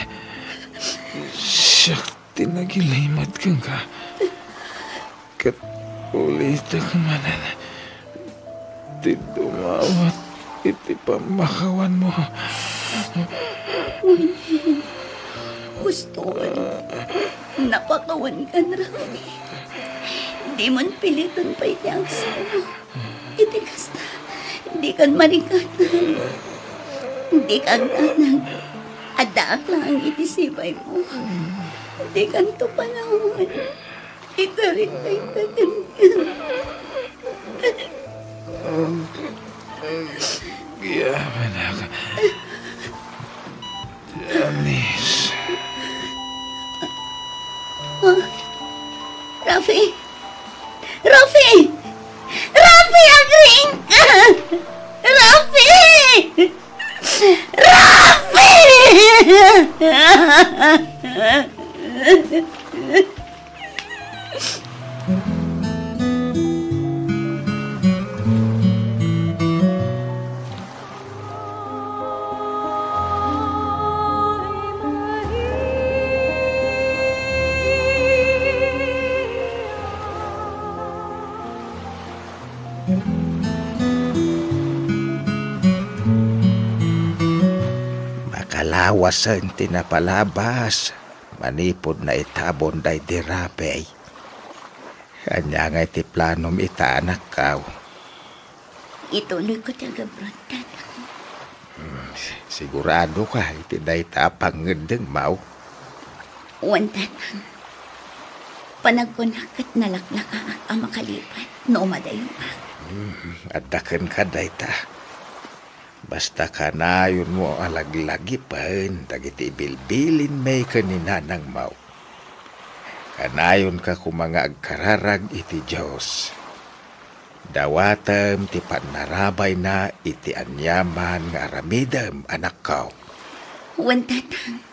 siak ti nagilimed kenka. Ket ulitek manen ti dumawat iti pammakawanmo. Wen, gustoon, napakawankan, Rafi. Dimon piliton pay ti agsaw. Iti kasta, dikan marikatan. Dika agdanag. Addaak laeng iti sibaymo. Dikanto panawan. Ikaritayka kenka. Agyamanak, Janice. Ah, Rafi! Rafi! Rafi, agriingka! Rafi! Rafi! Makalawasen ti napalabas manipud naitabon daydi Rafi. Ania ngay ti planom ita, anakko? Ituloyko ti agabroad, Tatang. Hmm, siguradoka iti dayta a pangngeddengmo? Wen, Tatang. Panagkunak ket nalaklakaak a makalipat no umadayoak. Hmm, adda kenka dayta. Basta kanayonmo a laglagipen dagiti ibilbilinmi ken ni nanangmo. Kanayonka koma nga agkararag iti Dios. Dawatem ti pannarabayna iti aniaman nga aramidem, anakko. Wen, Tatang.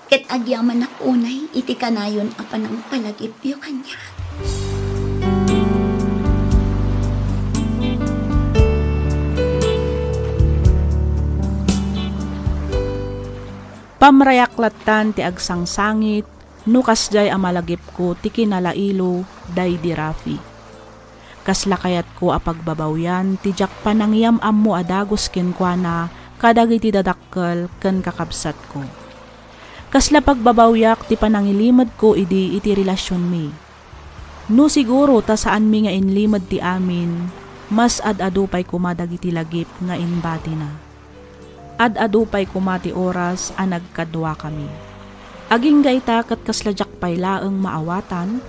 Ket agyamanak unay iti kanayon a panangpalagipyo kaniak. Pamrayak lattan ti agsangsangit no kasdiay a malagipko ti kinalailo daydi Rafi. Kasla kayatko a pagbabawian ti diak panangiyam-ammo a dagus kenkuana kadagiti dadakkel ken kakabsatko. Kasla pagbabawiak ti panangilimedko idi iti relasionmi. No siguro ta saanmi nga inlimed ti amin, mas ad-adu pay koma dagiti lagip nga imbatina. Ad-adu pay koma ti oras a nagkaduakami. Agingga ita ket kasla diak pay laeng maawatan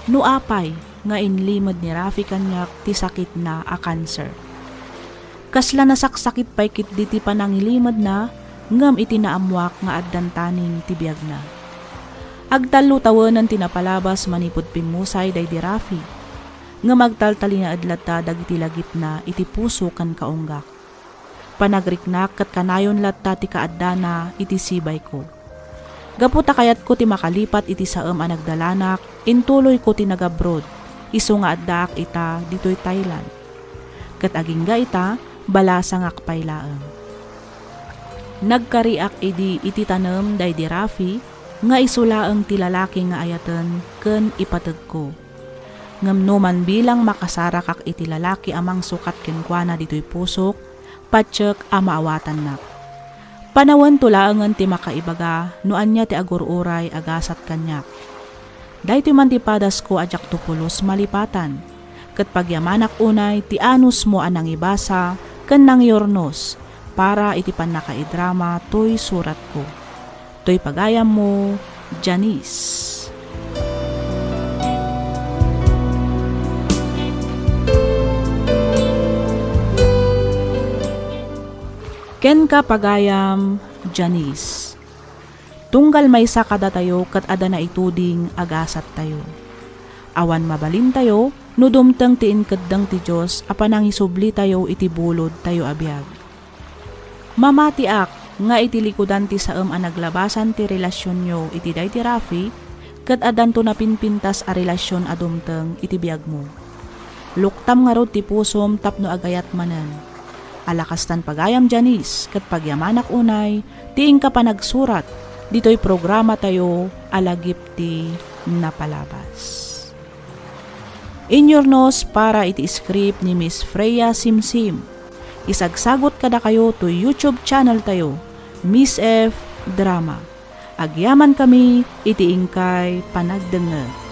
no apay nga inlimed ni Rafi kaniak ti sakitna a kanser. Kasla nasaksakit pay ketdi ti panangilimedna ngem iti naammoak nga addan taning ti biagna. Agtallo tawenen ti napalabas manipud pimmusay daydi Rafi. Ngem agtaltalinaed latta dagiti lagipna iti puso ken kaunggak. Panagriknak ket kanayon latta ti kaaddana iti sibayko. Gapu ta kayatko ti makalipat iti saem a nagdalanak, intuloyko ti nagabroad, isu nga addaak ita ditoy Thailand. Ket agingga ita, balasangak pay laeng. Nagkariak idi iti tanem daydi Rafi nga isu laeng ti lalaki nga ayaten ken ipategko. Ngem no man bilang makasarakak iti lalaki a mangsukat kenkuana ditoy pusok, patiek a maawatannak. Panawento laengen ti makaibaga no ania ti agur-uray a gasat kaniak. Daytoy man ti padasko a diakto pulos malipatan, ket pagyamanak unay ti anusmo a nangibasa ken nangyurnos para iti pannakaidrama toy suratko. Toy pagayammo, Janice. Kenka, pagayam, Janice. Tunggal maysa kadatayo ket adda naituding a gasattayo. Awan mabalintayo no dumteng ti inkeddeng ti Dios a panangisublitayo iti bulodtayo a biag. Mamatiak nga iti likudan ti saem a naglabasan ti relasionyo iti daydi Rafi, ket addanto napinpintas a relasion a dumteng iti biagmo. Luktam ngarud ti pusom tapno agayat manen. Ala kastan, pagayam Janice, ket pagyamanak unay ti inka panagsurat ditoy programatayo a Lagip ti Napalabas. Inyurnos para iti script ni Miss Freya Simsim. Isagsagut kadakayo to YouTube channel tayo, Miss F Drama. Agyamankami iti inkay panagdengngeg.